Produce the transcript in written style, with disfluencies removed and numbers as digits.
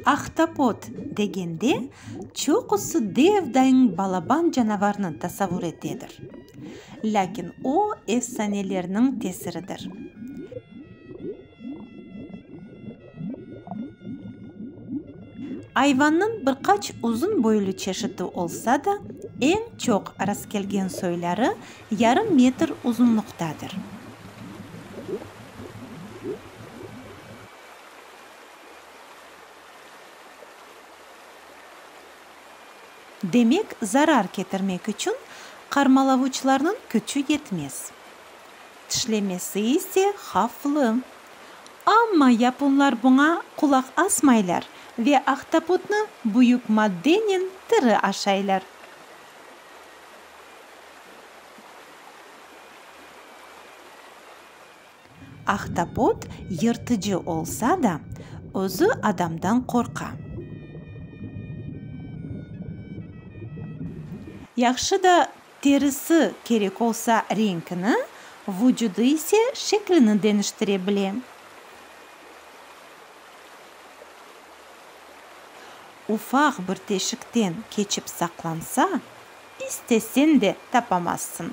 Ahtapot degende, çoqusı devdayın balaban canavarnı tasavur etedir. Lâkin o, efsanelerniñ tesiridir. Ayvannıñ bir qaç uzun boylu çeşiti olsa da, eñ çoq rastkelgen soyları yarım metr uzunlıqtadır. Demek, zarar ketirmek içün qarmalavuçlarnıñ küçü yetmez. Tişlemesi ise havflı. Amma yaponlar buña qulaq asmaylar ve ahtapotnı büyük maddenen tiri aşaylar. Ahtapot yırtıcı olsa da, özü adamdan qorqa. Yahşı da terisi kerek olsa renkini, vucudı ise şeklini deñiştire bile. Ufaq bir teşikten keçip saqlansa, isteseñ de tapamazsıñ.